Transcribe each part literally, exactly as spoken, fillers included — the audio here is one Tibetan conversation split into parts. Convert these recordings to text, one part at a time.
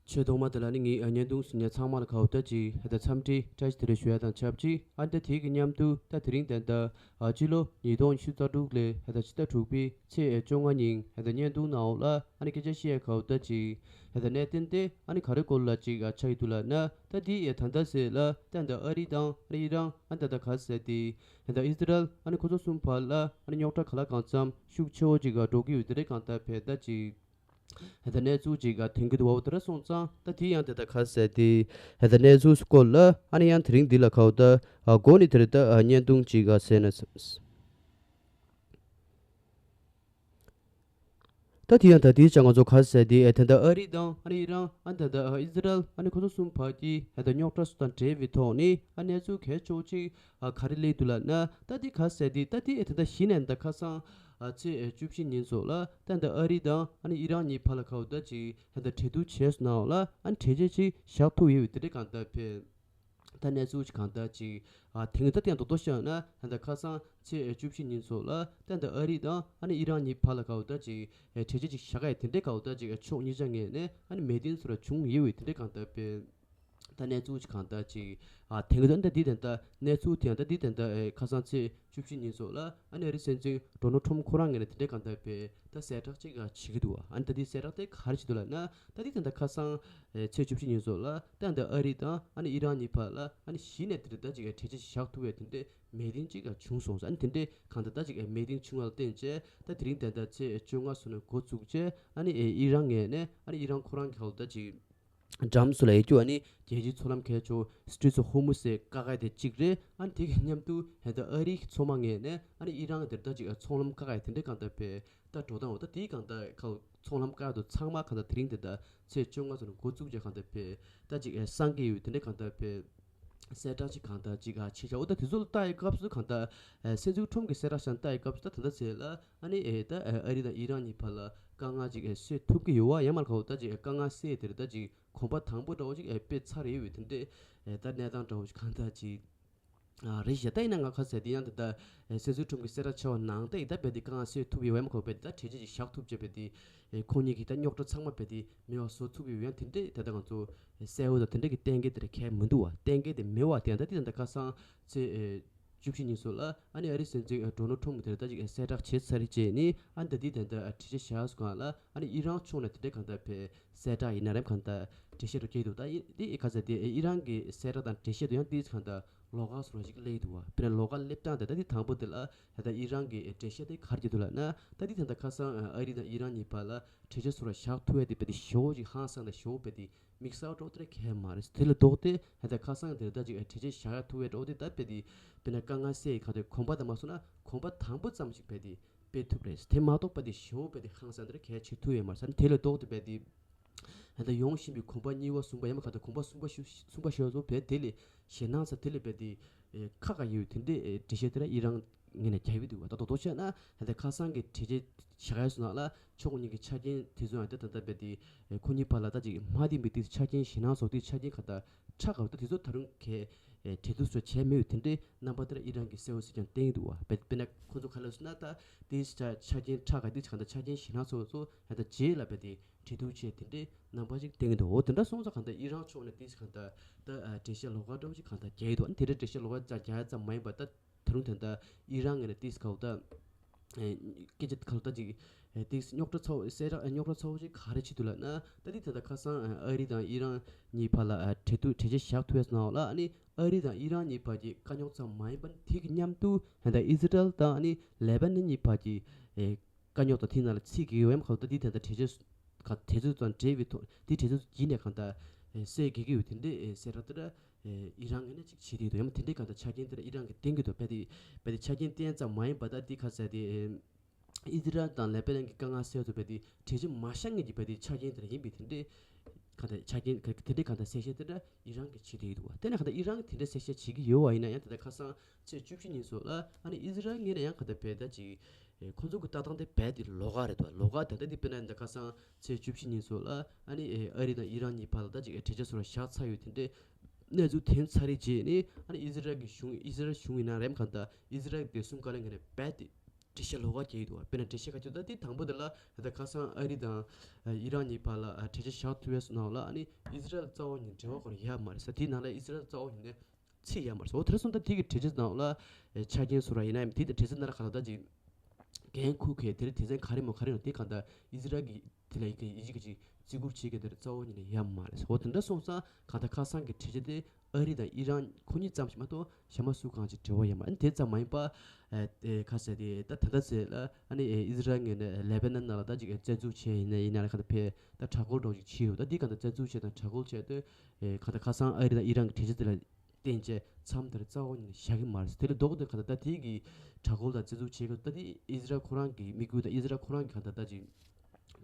ཆེས་ཐོག་མ་དེ་ལ་ནི་ངས་ཨ་བརྙན་ཐུང་གཟིགས་མཁན་ཚང་མ་ལ་གའུ་ད་ཅིག་ཧ་ད་འཚམས་འདྲི་བཀྲ་ཤིས་བདེ་ལེགས་ཞུ་ཡ་དང་ཆབས་ཅིག་ཨ་ནི་ད་དེའི་གི་མཉམ་དུ་ད་དེ་རིང་ད་ད་ཨ་སྤྱི་ལོ་ཉིས་སྟོང་ཉི་ཤུ་རྩ་དྲུག་ལོའི་ཧ་ད་ཕྱི་ཟླ་དྲུག་པའི་ཚེས་བཅོ་ལྔ་ཉིན་ཧ་ད་བརྙན་ཐུང་ནང་ལ་ཨ་ནི་སྐད་ཆ་བཤད་ཡ་གའུ་ད་ཅིག་ཧ་ད་གནད་དོན་དེ་ཨ་ནི་ག་རེ་སྐོར་ལ་ཅིག་ཨ་ཆགས་ཡི་འདུག་ལབ་ན། ད་དེ་ཡ་ད་ད་ཟེར་ལ་ད་ད་ཨ་རི་དང་ཨ་ནི་ཨི་རན་ཨ་ནི་ད་ད་ག་ཟེར་དེ་ཧ་ད་ཨི་སི་རལ་ཨ་ནི་ཁོ་ཚོ་གསུམ་བར་ལ་ཨ་ནི་རྙོག་དྲ་ག་ལ་གང་འཚམ་ཤུགས་ཆེ་བོ་ཅིག་ཨ་འགྲོ་གི་ཡོད་དེ་རེད། གང་ལྟར་བས་ད་ཅིག་ཧེ་ད་གནས་ཚུལ་ཅིག་ག་ཐོན་གྱི་འདུག་བ། འོ་དེ་འདྲ་སོང་ཙང་ད་དེ་ཡང་དེ་ད་ག་ཟེར་དེ་ཧེ་ད་གནས་ཚུལ་སྐོར་ལ་ཨ་ནི་ཡང་དེ་རིང་འདི་ལ་གའུ་ད་ཨ་མགོ་ནས་དེ་རེད། ད་ཨ་བརྙན་ཐུང་ཅིག་ག་ཟེར་ན་བསམ། ད་དེ་ཡང་ད་དེའི་ཆ་ང་ཚོ་ག་ཟེར་དེ་ཨ་དེ་ད་ཨ་རི་དང་ཨ་ནི་ཨི་རན་ཨ་ནི་ད་ད་ཨ་ཨི་སི་རལ་ཨ་ནི་ཁོ་ཚོ་གསུམ་བར་གྱི་ཧེ་ད་རྙོག་དྲ་སོགས་དང་འབྲེལ་བའི་ཐོག་ནས་ཨ་གནས་ཚུལ་གལ་ཆེ་བོ་ཅིག་ཨ་ག་རེ་སླེབས་འདུག་ལབ་ན། ད་དེ་ག་ཟེར་དེ་ད་དེ་ཨ་དེ་ད་གཞི་ནས་ད་ཁ་སང་ཨ་ཚེས་བཅུ་བཞི་ཉིན་སོགས་ལ་ད་ད་ཨ་རི་དང་ཨ་ནི་ཨི་རན་གཉིས་བར་ལ་གའུ་ད་ཅིག་ཧ་ད་གྲོས་བསྡུར་བྱས་སོང་ནའང་ལ་ཨ་ནི་གྲོས་ཆོད་ཅིག་བཞག་ཐུབ་ཡོད་པའི་དེ་འདྲའི་གང་ལྟར་བས། ད་གནས་ཚུལ་ཅིག་གང་ལྟར་ཅིག་ཨ་དེང་ད་ཐེངས་རྡོག་རྡོག་བཤད་ན་ད་ད་ཁ་སང་ཚེས་བཅུ་བཞི་ཉིན་སོགས་ལ་ད་ད་ཨ་རི་དང་ཨ་ནི་ཨི་རན་གཉིས་བར་ལ་གའུ་ད་ཅིག་ཨེ་གྲོས་ཆོད་ཅིག་བཞག་ག་ཡ་དེ་འདྲའི་གའུ་ད་ཅིག་ཨེ་ཕྱོགས་གཉིས་ཆ་ངོས་ནས་ཨ་ནི་མོས་མཐུན་སོགས་ལ་བྱུང་ཡོད་པའི་དེ་འདྲའི་གང་ལྟར་བས། ད་གནས་ཚུལ་ཅིག་གང་ལྟར་ཅིག་ཨ་དེང་གི་ད་འདི་ད་ལྟ་གནས་ཚུལ་དེ་ཡང་ད་འདི་ད་ལྟ་ཨེ་ཁ་སང་ཚེས་བཅུ་བཞི་ཉིན་སོགས་ལ་ཨ་ནི་ཨ་རིའི་སྲིད་འཛིན་ཌོ་ནལ་ཊམ་ཁོ་རང་ངོས་ནས་དེ་འདྲའི་གང་ལྟར་བས་ད་གསལ་བསྒྲགས་ཅིག་ཨ་བྱེད་ཀྱི་འདུག་ཨ་ནི་ད་འདི་གསལ་བསྒྲགས་དེ་ག་རེ་བྱེད་འདུག་ལབ་ན། ད་འདི་ད་ལྟ་ཁ་སང་ཨེ་ཚེས་བཅུ་བཞི་ཉིན་སོགས་ལ་ད་ད་ཨ་རི་དང་ཨ་ནི་ཨི་རན་གཉིས་བར་ལ་ཨ་ནི་གཞི་ནས་དེ་འདྲ་ད་ཅིག་ཨེ་གྲོས་ཆོད་བཞག་ཐུབ་པའི་དེ་འདྲའི་མོས་མཐུན་ཅིག་ཨ་བྱུང་སོང་ཟེར། ཨ་ནི་དེ་འདྲའི་གང་ལྟར་ད་ཅིག་ཨེ་མོས་མཐུན་བྱུང་བ་ལ་བརྟེན་བྱས་ད་དེ་རིང་ད་ལྟ་ཚེས་བཅོ་ལྔ་སོགས་ནས་འགོ་བཙུགས་བྱས་ཨ་ནི་ཨེ་ཨི་རན་ངོས་ནས་ཨ་ནི་ཨི་རན་ཁོ་རང་གི་ཧོལ་ད་ཅིག་འགྲམ་སུ་ལ་ཡོད་རྒྱུ་ཨ་ནི་རྒྱལ་སྤྱིའི་མཚོ་ལམ་ཁའི་ཕྱོགས་Straits of Hormuz་ཟེར་བཀག་ཡ་དེ་གཅིག་རེད། ཨ་ནི་དེ་གི་མཉམ་དུ་ཧེ་ད་ཨ་རིའི་མཚོ་དམག་ངོས་ནས་ཨ་ནི་ཨི་རན་དེར་ད་ཅིག་ཚོང་ལམ་བཀག་ཡ་དེ་འདྲའི་གང་ལྟར་བས་ད་འགྲོ་སྟངས་འོ་ད་དེའི་གང་ལྟར་ཁ་ཚོང་ལམ་བཀག་ཡ་དུ་ཚང་མ་གང་ལྟར་དེ་རིང་དེ་ད་ཚེས་བཅོ་ལྔ་ཚོ་ནས་འགོ་བཙུགས་བྱས་གང་ལྟར་བས་ད་ཅིག་ཨེ་སང་གི་ཡོད་དེ་འདྲའི་གང་ལྟར་བས་གསལ་བསྒྲགས་ཅིག་གང་ལྟར་ཅིག་ཨ་ཆེ་ཆ་འོ་ད་དེ་ཚོ་ལ་ལྟ་ཡི་སྐབས་སུ་གང་ལྟར་ཨེ་སྲིད་འཛིན་ཁྲོམ་གི་གསལ་བསྒྲགས་ཤང་ལྟ་ཡི་སྐབས་སུ་ད་ད་ལྟ་ཚེ་ལ་ཨ་ནི་ཨེ་ད་ཨེ་ཨ་རི་དང་ཨི་རན་གཉིས་བར་ལ་དཀའ་ངལ་ཅིག་ཨེ་སེལ་ཐུབ་ཀྱི་ཡོད་བ་ཡང་མ་གའོ་ད་ཅིག་ཨེ་དཀའ་ངལ་སེལ་དེར་ད་ཅིག་གོམ་པ་དང་པོ་འདྲ་བོ་ཅིག་ཨེ་སྤེལ་ཚར་ཡོད་པའི་དེ་འདྲའི་ཨེ་ད་གནས་སྟངས་འདྲ་བོ་ཅིག་གང་ལྟར་ཅིག་ཨ་རེད་ཤག་ད་ཡིན་ན་ང་ཁ་ཟས་དེ་ཡང་དེ་ད་ཨེ་སྲིད་ཟུར་ཁྲོམ་གྱི་གསལ་བསྒྲགས་བྱས་པ་ནང་ད་ཡིན་ད་བས་དེ་དཀའ་ངལ་སེལ་ཐུབ་ཡོད་བ་ཡང་མ་གའོ་བས་དེ་ད་གྲོས་ཆོད་ཅིག་བཞག་ཐུབ་ཅེས་བས་དེ་ཨེ་ཁོ་གཉིས་ཀྱི་ད་རྙོག་དྲ་ཚང་མ་བས་དེ་མེད་པ་བཟོ་ཐུབ་ཡོད་ཡང་དེ་འདྲའི་ད་ད་ང་ཚོ་གསལ་བོ་དང་དེ་འདྲ་གི་གཏན་འཁེལ་དེ་རེད་གལ་མི་འདུག་བ། གཏན་འཁེལ་དེ་མེད་བ་དེ་ཡང་ད་དེ་ད་ད་ཁ་སང་ཚེ་ཨེ་བཅུ་བཞི་ཉིན་སོགས་ལ་ཨ་ནི་ཨ་རིའི་སྲིད་འཛིན་ཨ་ཌོ་ནལ་ཁྲོམ་དེར་ད་ཅིག་གསལ་བསྒྲགས་བྱས་ཚར་རེད་བྱས་ནི་ཨ་ནི་ད་དེ་ད་ད་ཨ་གྲོས་ཆོད་བཞག་སོང་གང་ལ་ཨ་ནི་ཨི་རན་ཕྱོགས་ནས་དེ་འདྲའི་གང་ལྟར་བས་གསལ་བསྒྲགས་ཡིན་ན་རེམ་གང་ལྟར་འགྲེལ་བཤད་རུ་སྐྱེལ་འདུག་ད་ཨི་དེ་ཨི་ཁ་ས་དེ་ཨི་རན་གྱི་གསལ་བསྒྲགས་དང་འགྲེལ་བཤད་དུ་ཡང་དེ་གང་ལྟར་ལོགས་ཀ་སོགས་ལ་ཅིག་སླེབས་འདུག་བ། དཔེར་ན་ལོགས་ཀ་སླེབས་སྟངས་དེ་ད་དེ་དང་པོ་དེ་ལ་ད་ལྟ་ཨི་རན་གྱི་འགྲེལ་བཤད་དེ་ག་རེ་བྱེད་འདུག་ལབ་ན་ད་དེ་ད་ལྟ་ཁ་སང་ཨ་རི་དང་ཨི་རན་གཉིས་བར་ལ་གྲོས་ཆོད་སོགས་ལ་བཞག་ཐུབ་ཡ་དེ་བས་དེ་ཞེ་བོ་ཅིག་ཧང་སངས་དང་ཞེ་བོ་བས་དེ་དམིགས་བསལ་འགྲོ་དེ་གལ་མ་རེད། དེ་ལས་ལྡོག་སྟེ་ད་ལྟ་ཁ་སང་དེར་ད་ཅིག་གྲོས་ཆོད་བཞག་ཡ་ཐུབ་པའི་འགྲོ་དེ་ད་བས་དེ་དཔེར་ན་དཀའ་ངལ་སེལ་ཡི་ག་དེ་གོམ་པ་དང་མ་སོང་ན་གོམ་པ་དང་པོ་ཙམ་ཞིག་བས་དེ་སྤེལ་ཐུབ་རེད། དེ་མ་གཏོགས་པ་དེ་ཞེ་བོ་བས་དེ་ཧང་སངས་དེར་གལ་ཆེ་ཐུབ་ཡོད་མ་རེད་ཟེར་ན་དེ་ལས་ལྡོག་སྟེ་བས་དེ་ད་ལྟ་ཡོང་བཞིན་པའི་གོམ་པ་གཉིས་པ་གསུམ་པ་ཡང་མ་ག་དེ་གོམ་པ་གསུམ་པ་ཞུ་གསུམ་པ་ཞུ་ཚོ་བས་དེ་ལས་ཞེད་སྣང་ས་དེ་ལས་བས་དེ་ཁ་ཁ་ཡོད་དེ་འདྲའི་འགྲེལ་བཤད་དེ་ར་ཨི་རན་ངོས་ནས་རྒྱབ་ཡི་འདུག་བ། ད་དོ་དོ་བཤད་ན་ད་ལྟ་ཁ་སང་གི་གྲོས་ཆོད་བཞག་ཡ་སོང་ན་ལ་ཕྱོགས་གཉིས་ཀྱི་ཆ་རྐྱེན་དེ་ཚོ་ཡང་ད་ད་ལྟ་བས་དེ་ཁོ་གཉིས་བར་ལ་ད་ཅིག་མ་བདེན་པའི་དེ་ཆ་རྐྱེན་ཞེད་སྣང་སོགས་དེ་ཆ་རྐྱེན་ག་ད་ཁྲ་ག་ད་དེ་ཚོ་ད་རུང་གས་གྲོས་བསྡུར་སོགས་བྱས་མེད་པའི་དེ་འདྲའི་རྣམ་པ་དེ་ར་ཨི་རན་གྱི་གསལ་བོ་ཟེར་ཀྱང་བསྟན་གྱི་འདུག་བ། དཔེ་དཔེར་ན་ཁོ་ཚོ་ག་ལ་སོང་ན་ད་དེ་ཆ་ཆ་རྐྱེན་ཁྲ་ག་དེ་ག་ད་ཆ་རྐྱེན་ཞེད་སྣང་སོགས་ཚོ་ད་ད་རྗེས་ལ་བས་དེ་གྲོས་བསྡུར་བྱས་དེ་འདྲའི་རྣམ་པ་ཞིག་བསྟན་གྱི་འདུག་འོ་དེ་འདྲ་སོང་ཙང་གང་ལྟར་ཨི་རན་ཕྱོགས་ནས་དེ་གང་ལྟར་ད་འགྲེལ་བཤད་ལོགས་ཀ་འདྲ་བོ་ཞིག་གང་ལྟར་རྒྱག་གི་འདུག་ཨ་ནི་དེ་འདྲའི་འགྲེལ་བཤད་ལོགས་ཀ་རྒྱག་ཡ་ཙམ་མ་ཡིན་པར་ད་ད་རུང་ད་ལྟ་ཨི་རན་ངོས་ནས་དེ་གང་ལྟར་སྐད་ཆ་གང་ལྟར་ཅིག་དེ་རྙོག་དྲ་ཚ་བོ་གསལ་བསྒྲགས་རྙོག་དྲ་ཚ་བོ་ཞིག་ག་རེ་བྱེད་འདུག་ལབ་ན་ད་དེ་ད་ལྟ་ཁ་སང་ཨ་རི་དང་ཨི་རན་གཉིས་བར་ལ་གྲོས་བསྡུར་གྲོས་ཆོད་བཞག་ཐུབ་ཡ་སོང་ལ་ཨ་ནི་ཨ་རི་དང་ཨི་རན་གཉིས་བར་གྱི་དཀའ་རྙོག་ཙམ་མ་ཡིན་པར་དེ་གི་མཉམ་དུ་ད་ལྟ་ཨི་སི་རལ་དང་ཨ་ནི་ལེ་བྷ་ནན་གཉིས་བར་གྱི་དཀའ་རྙོག་དང་དེའི་ནང་ལ་ཚིག་གི་འོས་མ་གང་ལྟར་འདི་ད་ལྟ་གྲོས་ཆོད་ག་དེ་ཚོ་དང་འབྲེལ་བའི་ཐོག་འདི་གྲོས་ཚོགས་ཀྱི་ནས་གང་ལྟར་སེལ་དགོས་ཀྱི་ཡོད་དེ་འདྲའི་གསལ་བསྒྲགས་དེ་འདྲ་ཨི་རན་ངོས་ནས་ཅིག་བྱེད་དེ་ཡོད་ཡང་དེ་འདྲའི་གང་ལྟར་ཆ་རྐྱེན་དེ་འདྲ་ཨི་རན་གྱིས་བསྟན་གྱི་འདུག་བས་དེ་བས་དེ་ཆ་རྐྱེན་བསྟན་ཙམ་མ་ཡིན་པ་ད་འདི་ཁ་གསལ་དེ་ཨི་སི་རལ་དང་ལེ་པེ་ནན་གྱི་དཀའ་ངལ་སེལ་ཐུབ་པའི་དེ་གྲོས་ཆོད་མ་བཞག་ངེས་ཀྱི་བས་དེ་ཆ་རྐྱེན་དེ་འདྲ་ཡིན་པའི་དེ་འདྲའི་གང་ལྟར་ཆ་རྐྱེན་ག་དེ་འདྲའི་གང་ལྟར་གསལ་བཤད་དེ་འདྲ་ཨི་རན་གྱིས་བྱེད་དེ་ཡོད་འདུག་བ། དེ་ནས་གང་ལྟར་ཨི་རན་གྱིས་དེ་འདྲའི་གསལ་བཤད་བྱེད་ཀྱི་ཡོད་བ་ཡིན་ན་ཡང་དེ་ལྟར་ཁ་སང་ཚེས་བཅུ་བཞི་ཉིན་སོགས་ལ་ཨ་ནི་ཨི་སི་རལ་ངོས་ནས་ཡང་ག་ད་བས་ད་ཅིག་ཁོ་ཚོ་གི་ལྟ་སྟངས་དེ་རྦད་དེ་ལོགས་ཀ་རེད་དོ། ལོགས་ཀ་ད་ལྟ་འདི་དཔེར་ན་འདི་ཁ་སང་ཚེས་བཅུ་བཞི་ཉིན་སོགས་ལ་ཨ་ནི་ཨ་རི་དང་ཨི་རན་གཉིས་བར་ལ་ད་ཅིག་གྲོས་ཆོད་སོགས་ལ་བཞག་ཚར་ཡོད་དེ་འདྲའི་གནས་ཚུལ་ཐོན་ཚར་རེད་རྗེས་ནི་ཨ་ནི་ཨི་སི་རལ་གྱི་གཞུང་ཨི་སི་རལ་གཞུང་ཡིན་ན་རེམ་ག་ད་ཨི་སི་རལ་གྱི་བདེ་སྲུང་བཀའ་བློན་ངོས་ནས་རྦད་དེ་ འགྲེལ་བཤད་ལོགས་ཀ་རྒྱག་གི་འདུག་བ། དཔེར་ན་འགྲེལ་བཤད་ག་ཚོད་ད་དེ་དང་པོ་དེ་ལ་ད་ཁ་སང་ཨ་རི་དང་ཨི་རན་གཉིས་བར་ལ་གྲོས་ཆོད་བཞག་ཐུབ་པའི་སོ་ནང་ལ་ཨ་ནི་ཨི་ཟི་རལ་རྩ་བ་ཉིད་འབྲེལ་བ་ཁོ་རང་ཡོད་མ་རེད་ཟེར། དེའི་ནང་ལ་ཨི་ཟི་རལ་རྩ་བ་ཉིད་ནས་ཚིག་ཡོད་མ་རེད་ཟེར། འོ་དེ་རེད་སོང་ཙང་དེ་གི་གྲོས་ཆོད་ནང་ལ་ཆ་རྐྱེན་བཟོ་ར་ཡིན་ན་ཡང་དེ་གྲོས་ཆོད་ནང་ལ་ག་ལ་ད་ཅིག་འགན་འཁུར་མཁན་དེ་རིང་དེ་ཚན་ག་རེ་མོ་ག་རེ་ཡོང་དེ་གང་ལྟར་ཨི་ཟི་རལ་གྱི་དེ་ལ་ཡི་གེ་ཡི་གེ་ཅིག་བརྩི་བཀུར་བྱེད་མཁན་དེ་རྩ་བ་ཉིད་ནས་ཡོད་མ་རེད། འོ་དེ་འདྲ་སོང་ཙང་གང་ལྟར་ཁ་སང་གི་གྲོས་ཆོད་དེ་ཨ་རི་དང་ཨི་རན་ཁོ་གཉིས་ཙམ་ཞིག་མ་གཏོགས་གཞན་མ་སུ་གང་ཅིག་འབྲེལ་བ་ཡོད་མ་རེད། དེ་ཙམ་མ་ཡིན་པ་ཨེ་ཨེ་ག་ཟེར་དེ་ད་ད་ལྟ་ཟེར་ལ་ཨ་ནི་ཨེ་ཨི་ཟི་རལ་ངོས་ནས་ལེ་བྷ་ནན་ནང་ལ་ད་ཅིག་ཨེ་བཙན་འཛུལ་བྱས་ཡིན་ན་ཡིན་ན་ལ་གང་ལྟར་ཕེ་ད་དྲག་རྒོལ་འདྲ་བོ་ཅིག་བྱས་ཡོད། ད་འདི་གང་ལྟར་བཙན་འཛུལ་བྱས་དང་དྲག་རྒོལ་བྱས་དུས་ཨེ་གང་ལྟར་ཁ་སང་ཨ་རི་དང་ཨི་རན་གྱི་གྲོས་ཆོད་དེ་ལ་བརྟེན་བྱས་མཚམས་དེར་རྩ་བ་ཉིད་ནས་བཞག་གི་མ་རེད། དེ་ལས་ལྡོག་སྟེ་ག་ད་ལྟ་དེ་གི་དྲག་རྒོལ་དང་བཙན་འཛུལ་བྱེད་དགོས། ད་དེ་ཨི་ཟི་རལ་ཁོ་རང་གི་དམིགས་ཡུལ་དང་ཨི་ཟི་རལ་ཁོ་རང་གི་ག་ད་ལྟ་ཅིག་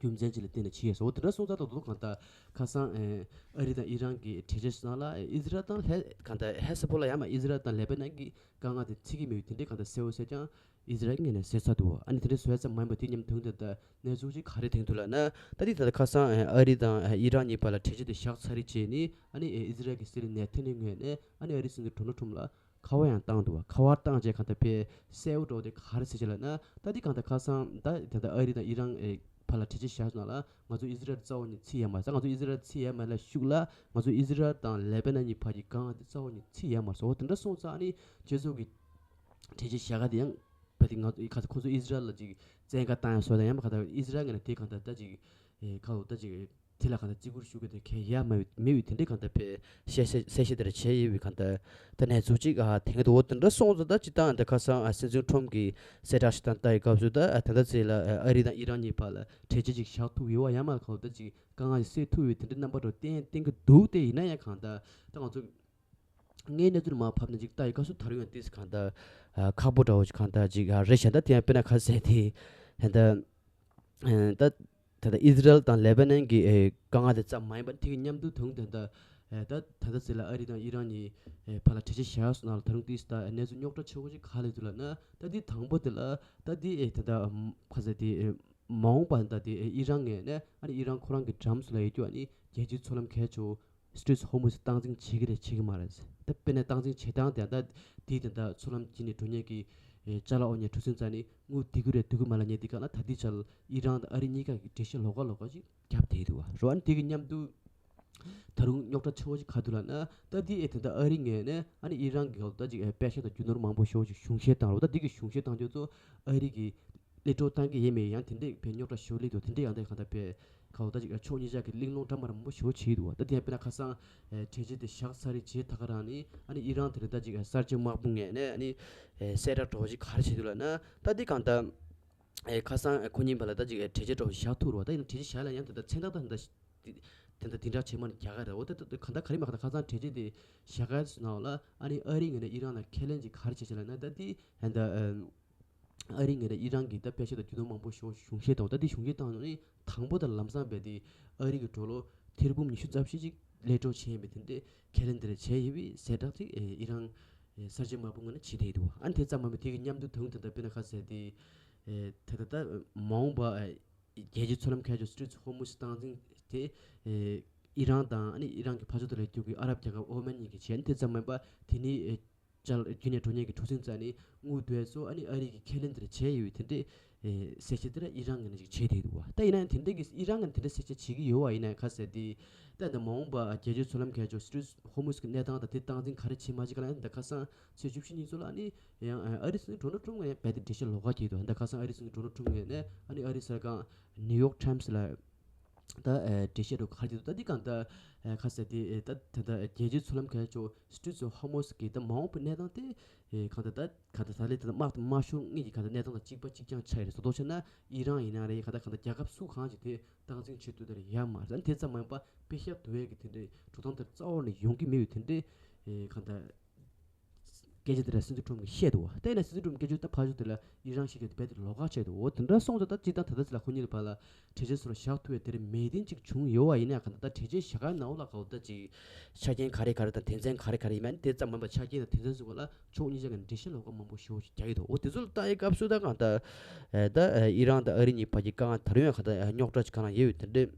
རྒྱུ་མཚན་ཅིག་ལ་བརྟེན་ནས་བྱས་སོང་། འོ་དེ་འདྲ་སོང་ཙང་ད་ལོ་གང་ལྟར་ཁ་སང་ཨེ་ཨ་རི་དང་ཨི་རན་གྱི་གྲོས་ཆོད་ནང་ལ་ཨེ་ཨི་ཟི་རལ་དང་ལྷ་གང་ལྟར་ཧེ་ས་པོ་ལ་ཡང་མ་ཨི་ཟི་རལ་དང་ལེ་བྷ་ནན་གྱི་དཀའ་ངལ་དེ་འཚོལ་གྱི་མེད་པའི་དེ་འདྲའི་གང་ལྟར་གསལ་བོ་གསལ་རྐྱང་ཨི་ཟི་རལ་ངོས་ནས་ཟེར་ཚར་འདུག་ཨ་ནི་དེ་འདྲའི་བཟོས་ཙམ་མ་ཡིན་པ་དེ་མཉམ་དུ་ད་ལྟ་གནས་ཚུལ་ཅིག་ག་རེ་ཐོན་འདུག་ལབ་ན། ད་ལྟའི་ད་ལྟ་ཁ་སང་ཨ་རི་དང་ཨི་རན་གཉིས་བར་ལ་གྲོས་ཆོད་དེ་བཞག་ཚར་རེད་བྱས་ནས་ཨ་ནི་ཨི་ཟི་རལ་གྱི་སྲིད་བློན་ནེ་ཐན་ཡ་ཧུ་ངོས་ནས་ཨ་ནི་ཨ་རིའི་སྲིད་འཛིན་ཌོ་ནལ་ཊམ་ལ་ཁ་པར་ཡང་བཏང་འདུག་ཁ་པར་བཏང་རྗེས་གང་ལྟར་དཔེ་གསལ་པོ་འདྲ་བོ་དེ་ག་རེ་ཟེར་བྱས་ལབ་ན། ད་ལྟའི་གང་ལྟར་ཁ་སང་ད་ད་ལྟ་ཨ་རི་དང་ཨི་རན་བར་ལ་གྲོས་ཆོད་བཞག་སོང་ལ་ང་ཚོ་ཨི་ཟི་རལ་རྩ་བ་ཉིད་ཚིག་ཡོད་མ་རེད། ང་ཚོ་ཨི་ཟི་རལ་ཚིག་ཡོད་མ་རེད་ལ་ཤུགས་ལ་ང་ཚོ་ཨི་ཟི་རལ་དང་ལེ་བྷ་ནན་གཉིས་བར་གྱི་དཀའ་ངལ་དེ་རྩ་བ་ཉིད་ཚིག་ཡོད་མ་རེད། འོ་དེ་འདྲ་སོང་ཙང་ཨ་ནི་སྤྱི་ཚོགས་ཀྱི་གྲོས་ཆོད་བཞག་ག་དེ་ཡང་བས་དེ་ང་ཚོ་ཁ་ཚ་ཁོ་ཚོ་ཨི་ཟི་རལ་ལ་ཅིག་བཙན་བཀའ་བཏང་ཡ་བཟོ་དང་ཡང་མ་ག་ད་ཨི་ཟི་རལ་ངོས་ནས་དེ་གང་ལྟར་ད་ཅིག་ཨེ་ཁ་ལོ་ད་ཅིག་དེ་ལ་གང་ལྟར་བརྩི་བཀུར་ཞུ་གི་དེ་གལ་ཡ་མ་མེད་པའི་དེ་འདྲའི་གང་ལྟར་བས་བཤད་བཤད་བཤད་བཤད་དེ་ར་བྱས་ཡོད་པའི་གང་ལྟར་ད་གནས་ཚུལ་ཅིག་ཨ་དེང་གི་འོ་དེ་འདྲ་སོང་ཙང་ད་ཅི་ད་ད་ཁ་སང་ཨ་སྲིད་འཛིན་ཁྲོམ་གྱི་གསལ་བསྒྲགས་ཤིག་དང་ལྟ་ཡི་སྐབས་སུ་ད་ཨ་ད་ལྟ་ཚེ་ལ་ཨ་རི་དང་ཨི་རན་གཉིས་བར་ལ་གྲོས་ཆོད་ཅིག་བཞག་ཐུབ་ཡོད་བ་ཡང་མ་ཁ་ལོ་ད་ཅིག་དཀའ་ངལ་ཞིག་སེལ་ཐུབ་ཡོད་དེ་འདྲའི་རྣམ་པ་འདྲ་བསྟན་བསྟན་གི་འདུག་དེ་ཡིན་ན་ཡང་གང་ལྟར་ད་ང་ཚོ། ངའི་གནས་ཚུལ་མར་ཕབ་ན་ཅིག་ལྟ་ཡི་སྐབས་སུ་ད་རུང་ཡང་ཏིས་གང་ལྟར་ཨ་ཁག་པོ་འདྲ་བོ་ཞིག་གང་ལྟར་ཅིག་ཨ་རེད་བཞག་ད་དེ་ཡང་དཔེར་ན་ཁ་གསལ་དེ་ད་ད་ད་ད་ཨི་ཟི་རལ་དང་ལེ་བྷ་ནན་གྱི་ཨེ་དཀའ་ངལ་དེ་ཙམ་མ་ཡིན་པར་དེ་གི་མཉམ་དུ་དུང་ད་ད་ཨེ་ད་ད་ད་ཟེར་ལ་ཨ་རི་དང་ཨི་རན་གཉིས་ཨེ་བར་ལ་གྲོས་ཆོད་བཞག་སོང་ན་ལ་ད་རུང་ཏིས་ད་གནས་ཚུལ་རྙོག་དྲ་ཆེ་བོ་ཞིག་ག་ལས་འདུག་ལབ་ན། ད་དེ་དང་པོ་དེ་ལ་ད་དེ་ཨེ་ད་ད་ཁ་གསལ་དེ་ཨེ་མ་འོངས་པ་ད་དེ་ཨེ་ཨི་རན་ངོས་ནས་ཨ་ནི་ཨི་རན་ཁོ་རང་གི་འགྲམ་སུ་ལ་ཡོད་རྒྱུ་ཨ་ནི་རྒྱལ་སྤྱིའི་མཚོ་ལམ་གལ་ཆེ་བོ་སི་ཊྲེཊ་ཧོར་མུཛ་སྟངས་འཛིན་བྱེད་ཀྱི་རེད་བྱེད་ཀྱི་མ་རེད། ད་དཔེར་ན་སྟངས་འཛིན་བྱེད་སྟངས་དེ་ད་དེའི་དེ་འདྲ་མཚོ་ལམ་བརྒྱུད་ནས་འགྲོ་མཁན་གྱི་ཨེ་ཅ་ལག་འོ་ཉལ་གྲུ་གཟིངས་རྩ་ནས་དངུལ་བསྡུ་གི་རེད་བསྡུ་གི་མ་ལ་ཉལ་དེ་ག་ལ་ད་དེ་ཆ་ལ་ཨི་རན་དང་ཨ་རི་གཉིས་ཀ་གི་འགྲེལ་བཤད་ལོགས་ཀ་ལོགས་ཀ་ཅིག་བརྒྱབ་བསྡད་འདུག་བ་རོ། ཨ་ནི་དེ་གི་མཉམ་དུ་ད་རུང་རྙོག་དྲ་ཆེ་བོ་ཅིག་ག་འདུག་ལབ་ན། ད་དེ་ཨེ་དེ་འདྲ་ཨ་རི་ངོས་ནས་ཨ་ནི་ཨི་རན་གྱི་ད་ཅིག་ཨེ་པེ་ཤག་དང་རྒྱུ་ནོར་མང་པོ་ཞེ་བོ་ཅིག་གཞུང་བཞེས་བཏང་རོ། ད་དེ་གི་གཞུང་བཞེས་བཏང་རྒྱུ་ཚོ་ཨ་རི་གི་གློད་གྲོལ་བཏང་གི་ཡེ་མེད་ཡང་དེ་འདྲས་བས་རྙོག་དྲ་ཞོ་ལི་དོ་དེ་འདྲས་ཡང་དེ་གང་ལྟར་བས་ཁ་འོ་ད་ཅིག་ཕྱོགས་གཉིས་ཆ་གི་གླེང་སློང་འདྲ་མ་ར་མང་པོ་ཞོ་བྱེད་འདུག་བ། ད་དེ་ཡང་དཔེར་ན་ཁ་སང་གྲོས་ཆོད་དེ་བཞག་ཚར་རེད་བྱེད་ད་ག་རང་ནི་ཨ་ནི་ཨི་རན་དེ་རེད་ད་ཅིག་གསར་བརྗེ་དམག་དཔུང་ངོས་ནས་ཨ་ནི་གསལ་བསྒྲགས་འདྲ་བོ་ཅིག་ག་རེ་བྱེད་འདུག་ལབ་ན། ད་དེ་གང་ལྟར་ཁ་སང་ཁོ་གཉིས་བར་ལ་ད་ཅིག་གྲོས་ཆོད་འདྲ་བོ་བཞག་ཐུབ་རེད་བ། ད་ཡིན་ན་གྲོས་ཆོད་བཞག་ལ་ཡང་དེ་ད་མཚན་རྟགས་ད་དེ་འདྲ་དེ་འདྲ་དེ་འདྲ་བྱེད་མ་ནི་རྒྱ་གར་རེད་འོ། ད་ད་གང་ལྟར་ག་རེ་མ་གང་ལྟར་ཁ་སང་གྲོས་ཆོད་དེ་བཞག་ག་སོང་ན་ལ་ཨ་ནི་ཨ་རི་ངོས་ནས་ཨི་རན་ལ་ཁས་ལེན་ཅིག་ག་རེ་བྱེད་ཅིག་ལབ་ན། ད་དེ་ད་ཨ་རི་ངོས་ནས་ཨི་རན་གྱི་ད་པེ་ཤ་དང་རྒྱུ་ནོར་མང་པོ་ཞིག་གཞུང་བཞེས་དང་ད་དེ་གཞུང་བཞེས་བཏང་ནས་དང་པོ་དང་ལམ་སང་བས་དེ་ཨ་རི་གི་ཌོ་ལར་ཐེར་འབུམ་ཉི་ཤུ་རྩ་བཞི་ཅིག་གློད་གྲོལ་བྱས་ཡིན་པའི་དེ་འདྲའི་ཁས་ལེན་དེ་འདྲ་བྱས་ཡོད་པའི་གསལ་བསྒྲགས་ཅིག་ཨི་རན་གསར་བརྗེ་དམག་དཔུང་ངོས་ནས་བྱས་བསྡད་འདུག་ཨ་ནི་དེ་ཙམ་མ་མེད་དེ་གི་མཉམ་དུ་དུང་དེ་འདྲ་དཔེར་ན་ཁ་གསལ་དེ་ད་ད་ད་མ་འོངས་པ་རྒྱལ་སྤྱིའི་མཚོ་ལམ་ཁ་ཆེ་སི་ཊྲེཊ་ཧོར་མུཛ་སྟངས་འཛིན་དེ་ཨི་རན་དང་ཨ་ནི་ཨི་རན་གྱི་ཕར་ཕྱོགས་དུ་ལ་རྒྱུག་གི་ཨ་རབ་རྒྱལ་ཁབ་ཨོ་མན་གཉིས་ཀྱིས་བྱས། ཨ་ནི་དེ་ཙམ་མིན་པ་དེ་ནི་ཨེ་ཅལ་རྒྱུན་ནས་འགྲོ་མཁན་གྱི་གྲུ་གཟིངས་རྩ་ནས་དངུལ་བསྡུས་སོ་ཨ་ནི་ཨ་རི་གི་ཁས་ལེན་དེར་བྱས་ཡོད་པའི་དེ་འདྲའི་ཨེ་གསལ་བཤད་དེ་ལ་ཨི་རན་ངོས་ནས་ཅིག་བྱས་བསྡད་འདུག་བ། ད་ཡིན་ན་ཡང་དེ་འདྲ་གི་ཨི་རན་ངོས་ནས་དེ་འདྲ་གསལ་བཤད་བྱེད་ཀྱི་ཡོད་བ་ཡིན་ན་ཡང་ཁ་གསལ་དེ་ད་ད་མ་འོངས་པ་རྒྱལ་སྤྱིའི་མཚོ་ལམ་ཁ་ཆེ་སི་ཊྲེཊ་ཧོར་མུཛ་གི་གནས་སྟངས་དང་དེ་སྟངས་འཛིན་ག་རེ་བྱེད་མ་བྱེད་ག་ལ་ཡང་ད་ཁ་སང་ཚེས་བཅུ་བཞི་ཉིན་ཚོ་ལ་ཨ་ནི་ཡང་ཨ་རི་སྲིད་འཛིན་ཌོ་ནལ་ཊམ་ངོས་ནས་རྦད་དེ་འགྲེལ་བཤད་ལོགས་ཀ་བྱས་འདུག་ད་ཁ་སང་ཨ་རི་སྲིད་འཛིན་ཌོ་ནལ་ཊམ་ངོས་ནས་ཨ་ནི་ཨ་རི་གསར་ཁང་ནིའུ་ཡོག་ཊའིམ་སི་ལ་ད་ཨེ་འགྲེལ་བཤད་འདྲ་བོ་ག་རེ་འདུག་ད་འདི་གང་ལྟར་ཨེ་ཁ་གསལ་དེ་ཨེ་ད་ད་ལྟ་རྒྱལ་སྤྱིའི་མཚོ་ལམ་ཁ་ཆེ་སི་ཊྲེཊ་ཨོཕ་ཧོར་མུཛ་གི་ད་མ་འོངས་པའི་གནས་སྟངས་དེ་ཨེ་གང་ལྟར་ད་གང་ལྟར་ད་ལས་ད་ལྟ་དམག་དང་དམག་ཤུགས་གཉིས་ཀྱི་གང་ལྟར་གནས་སྟངས་དང་གཅིག་པ་གཅིག་རྐྱང་ཆགས་ཡོད་རེད། བཟོ་ལྟ་བྱས་ན་ཨི་རན་ཡིན་ན་རེད། གང་ལྟར་གང་ལྟར་རྒྱལ་ཁབ་སུ་གང་ཅིག་དེ་སྟངས་འཛིན་བྱེད་ཐུབ་ད་རེད་ཡ་མ་རེད། ད་དེ་ཙམ་མ་ཡིན་པ་པེ་ཤ་བསྡུ་བའི་གི་དེ་འདྲའི་འགྲོ་སྟངས་དེར་རྩ་བ་ནས་ཡོང་གི་མེད་པའི་དེ་འདྲའི་ཨེ་གང་ལྟར། སྐད་ཆ་དེ་ལ་སྲིད་འཛིན་ཁྲོམ་གྱིས་བཤད་འདུག་བ། ད་ཡིན་ན་སྲིད་འཛིན་ཁྲོམ་སྐད་ཆ་ད་ཕར་ཕྱོགས་དེ་ལ་ཨི་རན་ཞིག་གིས་རྦད་དེ་ལོགས་ཀ་བྱས་འདུག་འོ་དེ་འདྲ་སོང་ཙང་ད་སྤྱིར་བཏང་ད་ལྟ་ཚེ་ལ་ཁོ་གཉིས་ལ་བར་ལ་གྲོས་ཆོད་སོགས་ལ་བཞག་ཐུབ་པའི་དེར་མོས་མཐུན་ཅིག་བྱུང་ཡོད་བ་ཡིན་ན་གང་ལྟར་ད་གྲོས་ཆོད་བཞག་ག་ནང་ལ་ག་འོ་ད་ཅིག་ཆ་རྐྱེན་ག་རེ་ག་རེ་དང་དོན་ཚན་ག་རེ་ག་རེ་ཡིན་མིན་དེ་ཙམ་མིན་པ་ཆ་རྐྱེན་དང་དོན་ཚན་སོགས་ལ་ཕྱོགས་གཉིས་ཆ་གི་འགྲེལ་བཤད་ལོགས་ཀ་མང་པོ་ཞེ་པོ་ཞིག་རྒྱག་གི་འདུག་འོ་དེ་ཚོ་ལ་ལྟ་ཡི་སྐབས་སུ་ད་གང་ལྟར་ད་ཨི་རན་དང་ཨ་རི་གཉིས་བར་གྱི་དཀའ་ངལ་ད་རུང་ཡང་གང་ལྟར་རྙོག་དྲ་ཅིག་གང་ལ་ཡོད་པའི་དེ་འདྲའི་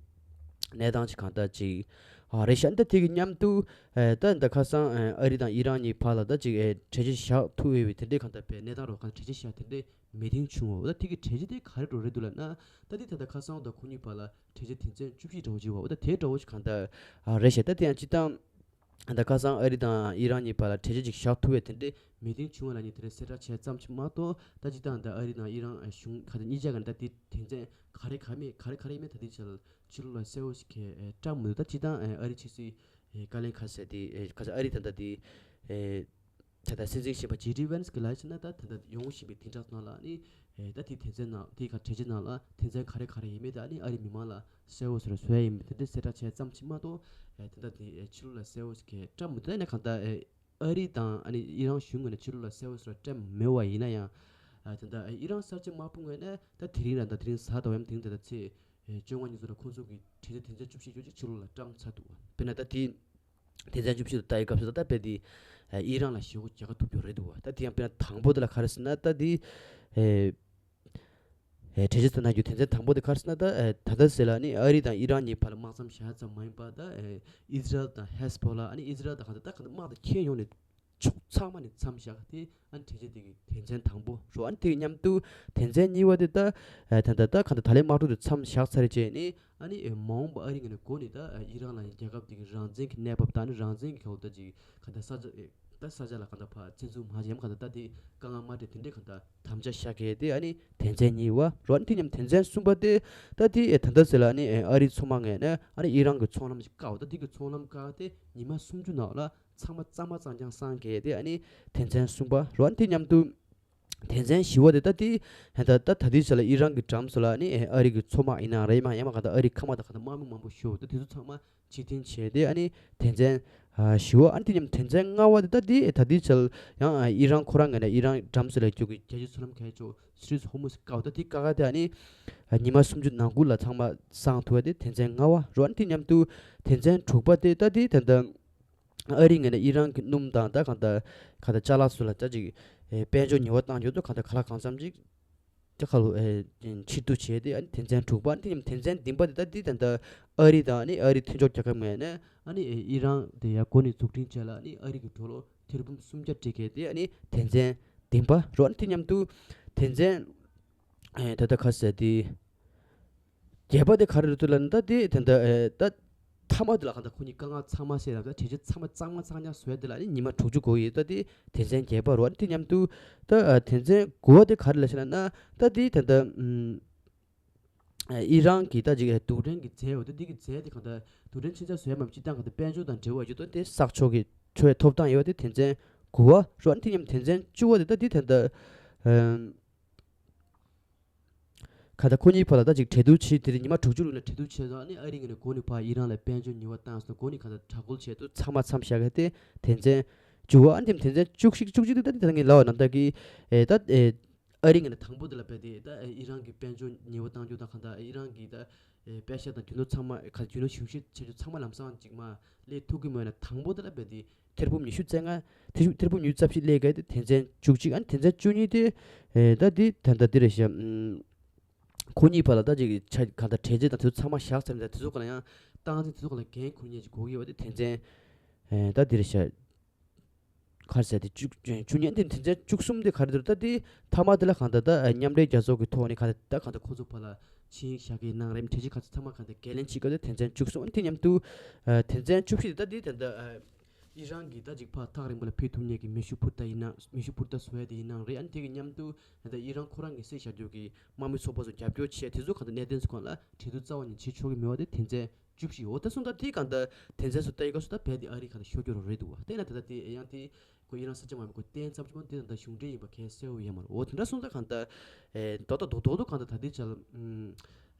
གནས་སྟངས་ཅིག་གང་ལྟར་ཅིག་ཨ་རེད་ཤག་ད་དེ་གི་མཉམ་དུ་ཨེ་ད་ད་ཁ་སང་ཨེ་ཨ་རི་དང་ཨི་རན་གཉིས་བར་ལ་ད་ཅིག་ཨེ་གྲོས་ཆོད་བཞག་ཐུབ་འོས་པའི་དེ་འདྲའི་གང་ལྟར་པའི་གནས་སྟངས་རོ་གང་གྲོས་ཆོད་བཞག་དེ་འདྲའི་མི་ཐིང་བྱུང་བ། ད་དེ་གི་གྲོས་ཆོད་དེ་ག་རེ་འགྲོ་རེད་འདུག་ལབ་ན། ད་དེ་ད་ལྟ་ཁ་སང་ད་ཁོ་གཉིས་བར་ལ་གྲོས་ཆོད་དོན་ཚན་བཅུ་བཞི་འདྲ་བོ་ཅིག་བ། འོ་ད་དེ་འདྲ་བོ་ཞིག་གང་ལྟར་ཨ་རེད་ཤག་ད་དེ་ཡང་སྤྱིར་བཏང་ད་ཁ་སང་ཨ་རི་དང་ཨི་རན་གཉིས་བར་ལ་གྲོས་ཆོད་ཅིག་བཞག་ཐུབ་པའི་དེ་འདྲའི་མི་ཐིང་བྱུང་བ་ལབ་ནས་དེ་འདྲའི་གསལ་བསྒྲགས་བྱས་ཙམ་ཞིག་མ་གཏོགས། ད་སྤྱིར་བཏང་ད་ཨ་རི་དང་ཨི་རན་གཞུང་ཁ་ད་གཉིས་ཆ་ག་ནས་ད་དེ་དོན་ཚན་ག་རེ་ག་མེད་ག་རེ་ག་རེ་ཡིན་མེད་ད་དེ་ཆ་ལ་ཕྱི་ལོགས་ལ་གསལ་བོ་ཞིག་གས་བཀྲམ་མི་འདུག་ད་སྤྱིར་བཏང་ཨ་རི་ཕྱི་སྲིད་བཀའ་བློན་ཁ་ཤས་དེ་ཁ་ཤས་ཨ་རི་ད་ད་དེ་ད་ལྟ་སྲིད་འཛིན་གཞོན་པ་ཇེ་ཌི་ཝན་སི་གི་ལ་ཕྱིན་ན་ད་ད་ལྟ་ཡོང་བཞིན་པའི་དེ་འདྲ་ནང་ལ་ནི་ད་དེ་དོན་ཚན་ནང་དེ་ག་གྲོས་ཆོད་ནང་ལ་དོན་ཚན་ག་རེ་ག་རེ་ཡིན་མེད་ད་ནི་ཨ་རི་མི་མང་ལ་གསལ་བོ་ཟེར་བཟོ་ཡ་ཡིན་མིན་དེ་འདྲ་གསལ་བསྒྲགས་བྱས་ཙམ་ཞིག་མ་གཏོགས། ད་ལྟ་དེ་ཕྱི་ལོགས་ལ་གསལ་བོ་ཞིག་གས་བཀྲམ་མི་འདུག་ཡིན་ན་གང་ལྟར་ཨ་རི་དང་ཨ་ནི་ཨི་རན་གཞུང་ངོས་ནས་ཕྱི་ལོགས་ལ་གསལ་བོ་ཟེར་བ་བཀྲམ་མེད་པ་ཡིན་ན་ཡང་། ད་ལྟ་ཨི་རན་གསར་བརྗེ་དམག་དཔུང་ངོས་ནས་ད་དེ་རིང་ར་ད་དེ་རིང་གཟའ་ཟླ་བ་ཡམ་དེ་རིང་ད་ལྟ་ཚེས་བཅོ་ལྔ་ཉིན་ཚོ་ལ་ཁོང་ཚོ་གི་གྲོས་ཆོད་དོན་ཚན་བཅུ་བཞི་བཅུ་གཅིག་ཕྱི་ལོགས་ལ་བཀྲམ་ཚར་འདུག་བ། དཔེར་ན་ད་དེ་དོན་ཚན་བཅུ་བཞི་དང་ལྟ་ཡི་སྐབས་སུ་ད་ད་དཔེ་དེ་ཨི་རན་ལ་ཞེ་པོ་རྒྱལ་ཁ་ཐོབ་རྒྱུ་རེད་འདུག་བ། ད་དེ་ཡང་དཔེར་ན་དང་པོ་དེ་ལ་ག་རེ་ཟེར་ན་ད་དེ་ཨེ་ཨེ་གྲོས་ཆོད་ཚོ་གནང་རྒྱུ་དོན་ཚན་དང་པོ་དེ་ག་རེ་ཟེར་ན་ད་ཨེ་ད་ལྟ་ཟེར་ལ་ནི་ཨ་རི་དང་ཨི་རན་གཉིས་བར་ལ་དམག་མཚམས་བཞག་ཙམ་མ་ཡིན་པར་ད་ཨེ་ཨི་ཟི་རལ་དང་ཧེ་སི་བྷོ་ལ་ཨ་ནི་ཨི་ཟི་རལ་དང་གང་ལྟར་ད་གང་ལྟར་དམག་དང་ཁྱེད་ཡོང་ནས་ཕྱོགས་ཚང་མ་ནས་མཚམས་བཞག་དེ་ཨ་ནི་གྲོས་ཆོད་དེ་གི་དོན་ཚན་དང་པོ་རོ། ཨ་ནི་དེ་གི་མཉམ་དུ་དོན་ཚན་གཉིས་པ་དེ་ད་ཨེ་ད་ད་ད་གང་ལྟར་ད་ལན་དམག་འཁྲུག་དེ་མཚམས་བཞག་ཚར་རེད་བྱས་ནི་ཨ་ནི་ཨེ་མ་འོངས་པ་ཨ་རི་ངོས་ནས་འགོ་ནས་ད་ཨེ་ཨི་རན་ལ་ཡང་རྒྱལ་ཁབ་དེ་གི་རང་བཙན་གྱི་གནས་བབ་དང་ཨ་ནི་རང་བཙན་གྱི་གོ་ད་ཅིག་གང་ལྟར་ས་ཆ་ཨེ། ད་ས་ཆ་ལ་གང་ལྟར་ཕར་བཙན་འཛུལ་མ་བྱེད་ཡམ་གང་ལྟར་ད་དེ་དཀའ་ངལ་མ་འཕྲད་དེ་འདྲའི་གང་ལྟར་དམ་བཅའ་བཞག་གལ་ཏེ་ཨ་ནི་དོན་ཚན་གཉིས་པ་རོ། ཨ་ནི་དེ་མཉམ་དོན་ཚན་གསུམ་པ་དེ་ད་དེ་ཨེ་ད་ལྟ་ཟེར་ལ་ཨ་ནི་ཨེ་ཨ་རིའི་མཚོ་དམག་ངོས་ནས་ཨ་ནི་ཨི་རན་གྱི་མཚོ་ལམ་ཞིག་བཀག་འོ། ད་དེ་གི་མཚོ་ལམ་བཀག་སྟེ་ཉི་མ་སུམ་ཅུ་ནང་ལ་ཚང་མ་གཙང་མ་གཙང་རྐྱང་སངས་གལ་ཏེ་ཨ་ནི་དོན་ཚན་གསུམ་པ་རོ། ཨ་ནི་དེ་མཉམ་དུ་དོན་ཚན་བཞི་པ་དེ་ད་དེ་ད་ད་ད་དེ་ཟེར་ལ་ཨི་རན་གྱི་འགྲམ་ཚོ་ལ་ཨ་ནི་ཨེ་ཨ་རི་གི་མཚོ་དམག་ཡིན་ན་རེད་མ་ཡང་མ་གང་ལྟར་ཨ་རིའི་མཁའ་དམག་དང་གང་ལྟར་དམག་མི་མང་པོ་ཤོར་འོ། ད་དེ་ཚོ་ཚང་མ་ཕྱིར་འཐེན་བྱས་ཏེ་ཨ་ནི་དོན་ཚན་ཨ་བཞི་པ། ཨ་ནི་དེ་མཉམ་དོན་ཚན་ལྔ་པ་དེ་ད་དེ་ད་དེ་ཆལ་ཡང་ཨ་ཨི་རན་ཁོ་རང་ངོས་ནས་ཨི་རན་འགྲམ་ཟེར་ལ་རྒྱུ་གི་རྒྱལ་སྤྱིའི་མཚོ་ལམ་ཁའི་ཕྱོགས་སི་ཊེཊ་ཧོར་མུ་ཛི་བཀག་འོ། ད་དེ་བཀག་ག་དེ་ཨ་ནི་ཨ་ཉི་མ་སུམ་ཅུ་ནང་ཁུལ་ལ་ཚང་མ་སངས་ཐུབ་པ་དེ་དོན་ཚན་ལྔ་པ་རོ། ཨ་ནི་དེ་མཉམ་དུ་དོན་ཚན་དྲུག་པ་དེ་ད་དེ་ད་ལྟ་ཨ་རི་ངོས་ནས་ཨི་རན་གྱི་སྣུམ་དང་ད་གང་ལྟར་གང་ལྟར་ཅ་ལག་ཚོ་ལ་ད་ཅིག་ཨེ་དཔལ་འབྱོར་ཉེས་པ་བཏང་རྒྱུ་དང་གང་ལྟར་ག་ལ་གང་འཚམ་ཅིག་དེ་ཁ་ལོ་ཨེ་ཕྱིར་བསྡུ་བྱས་ཏེ་ཨ་ནི་དོན་ཚན་དྲུག་པ་དེ་ཡང་དོན་ཚན་བདུན་པ་དེ་ད་འདི་ད་ལྟ་ཨ་རི་དང་ཨ་ནི་ཨ་རིའི་མཐུན་ཕྱོགས་རྒྱལ་ཁབ་ངོས་ནས་ཨ་ནི་ཨེ་ཨི་རན་དེ་ཡ་གོ་ནས་འཛུགས་སྐྲུན་བྱས་ལ་ཨ་ནི་ཨ་རི་གི་ཌོ་ལར་ཐེར་འབུམ་སུམ་བརྒྱ་སྤྲད་མཁན་དེ་ཨ་ནི་དོན་ཚན་བདུན་པ་རོ། ཨ་ནི་དེ་མཉམ་དུ་དོན་ཚན་ཨེ་ད་ལྟ་ཁ་ཟེར་དེ་བརྒྱད་པ་དེ་ག་རེ་རེད་འདུག་ལབ་ན་ད་དེ་ད་ལྟ་ཨེ་ད་མཐའ་མ་དེ་ལ་གང་ལྟར་ཁོ་གཉིས་དཀའ་ངལ་ཚང་མ་སེལ་ལ་ད་གྲོས་ཆོད་ཚང་མ་གཙང་མ་གཙང་རྐྱང་བཟོས་དེ་ལ་ཨ་ནི་ཉི་མ་དྲུག་ཅུ་འགོར་ཡོད། ད་དེ་དོན་ཚན་བརྒྱད་པ་རོ། ཨ་ནི་དེ་མཉམ་དུ་ད་ཨ་དོན་ཚན་དགུ་པ་དེ་ག་རེ་ལབ་ཤེ་ན་ན་ད་དེ་ད་ལྟ་ཨུམ། ཨི་རན་གྱི་ད་ཅིག་རྡུལ་ཕྲན་གྱི་རྫས་འོ་ད་འདི་གི་རྫས་དེ་གང་ལྟར་རྡུལ་ཕྲན་ཕྱིན་ཆད་བཟོས་མ་སྤྱི་བཏང་གང་ལྟར་དཔལ་འབྱོར་དང་འབྲེལ་བ་ཡོད་དོ་དེ་བསགས་ཆོག་གི་ཆོག་ཡ་ཐོབ་ཐང་ཡོད་དེ་དོན་ཚན་དགུ་པ་རོ། ཨ་ནི་དེ་མཉམ་དོན་ཚན་བཅུ་པ་དེ་ད་འདི་ད་ལྟ་ཨམ། གང་ལྟར་ཁོ་གཉིས་བར་ལ་ད་ཅིག་གྲོས་བསྡུར་བྱེད་དེ་རིང་ཉི་མ་དྲུག་ཅུ་ལོན་ན་གྲོས་བསྡུར་བྱས་སོང་། ཨ་ནི་ཨ་རི་ངོས་ནས་འགོ་ནས་ཕར་ཨི་རན་ལ་དཔལ་འབྱོར་ཉེས་པ་བཏང་སོང་། འགོ་ནས་གང་ལྟར་དྲག་རྒོལ་བྱས་འདུག་ཚང་མ་མཚམས་བཞག་གི་དེ་དོན་ཚན་བཅུ་པ། ཨ་ནི་དེ་དོན་ཚན་བཅུ་གཅིག་བཅུ་གཅིག་དེ་ད་འདི་ད་ངས་ལབ་པ་ནང་ལྟར་གྱི་ཨེ་ད་ཨེ། ཨ་རི་ངོས་ནས་དང་པོ་དེ་ལ་བས་ཏེ་ད་ཨི་རན་གྱི་དཔལ་འབྱོར་ཉེས་པ་བཏང་རྒྱུ་དང་གང་ལྟར་ཨི་རན་གྱི་ད་ཨེ་པེ་ཤ་དང་རྒྱུ་ནོར་ཚང་མ་ག་རྒྱུ་ནོར་ཞིབ་བཤེར་བྱེད་རྒྱུ་ཚང་མ་ལམ་སང་ཅིག་མ་ལས་ཐུག་གི་མོད་ན་དང་པོ་དེ་ལ་བས་ཏེ་ཐེར་འབུམ་ཉི་ཤུ་རྩ་ལྔ་ཐེར་ཐེར་འབུམ་ཉི་ཤུ་རྩ་བཞི་ལས་ག་དེ་དོན་ཚན་བཅུ་གཅིག་ཨ་ནི་དོན་ཚན་བཅུ་གཉིས་དེ་ཨེ་ད་འདི་ད་ད་འདི་རེད་ཤག་ཨུམ། ཁོ་གཉིས་བར་ལ་ད་ཅིག་ཆ་གང་ལྟར་གྲོས་ཆོད་དང་དེ་ཚོ་ཚང་མ་བཞག་ཚར་ནས་ད་དེ་ཚོ་ག་ལ་ཡང་སྟངས་འཛིན་དེ་ཚོ་ག་ལ་འགན་འཁུར་མཁན་ཅིག་དགོས་ཀྱི་ཡོད་པ་དེ་དོན་ཚན་ཨེ་ད་འདི་རེད་ཤག་ག་རེ་ཟེར་དེ་བཅུ་བཅུ་གཉིས་དེ་དོན་ཚན་བཅུ་གསུམ་དེ་ག་རེ་འདུག་ད་དེ་མཐའ་མ་དེ་ལ་གང་ལྟར་ད་མཉམ་འབྲེལ་རྒྱལ་ཚོགས་ཀྱི་ཐོག་ནས་གང་ལྟར་ད་གང་ལྟར་ཁོ་ཚོ་བར་ལ་ཆིངས་ཡིག་བཞག་གི་གནང་རེད། གྲོས་ཆོད་ག་ཚོད་ཚང་མ་གང་ལྟར་འགན་ལེན་བྱེད་དགོས། དེ་དོན་ཚན་བཅུ་གསུམ་དེ་མཉམ་དུ་དོན་ཚན་བཅུ་བཞི་དེ་ད་དེ་ད་ལྟ་ཨི་རན་གྱི་ད་ཅིག་ཕར་ཐག་རིང་པོ་ལ་ཕེབས་ཐུབ་མཁན་གྱི་མེ་ཤུགས་འཕུར་མདའ་ཡིན་ན་མེ་ཤུགས་འཕུར་མདའ་བཟོ་ཡ་དེ་ཡིན་ནའང་རེད། ཨ་ནི་དེ་གི་མཉམ་དུ་ད་ལྟ་ཨི་རན་ཁོ་རང་གི་སྲིད་བཞག་རྒྱུ་གི་དམག་མི་ཚོགས་པ་ཚོ་རྒྱབ་སྐྱོར་བྱས་དེ་ཚོ་གང་ལྟར་གནད་དོན་ཚོ་གང་ལ་གྲོས་བསྡུར་རྩ་བ་ནས་བྱེད་ཆོག་གི་མེད་པ་དེ་དོན་ཚན་བཅུ་བཞི། འོ་ད་སོང་ད་དེ་གང་ལྟར་དོན་ཚན་སུ་ལྟ་ཡི་ག་སུ་ད་བས་དེ་ཨ་རི་གང་ལྟར་ཤོར་རྒྱུ་རོ་རེད་འདུག་བ། དེ་ན་ད་ལྟ་དེ་ཡང་དེ་ཁོ་ཨི་རན་ས་ཆ་མ་མི་ཁོ་བརྟེན་ཙམ་ཅིག་མ་དེ་ད་ལྟ་གཞུང་འབྲེལ་ཡིན་པ་གལ་གསལ་བོ་ཡོད་མ་རེད། འོ་དེ་འདྲ་སོང་ད་གང་ལྟར་ཨེ་རྡོག་རྡོག་རྡོག་རྡོག་གང་ལྟར་ད་ལྟའི་ཆ་ལ་ཨུམ་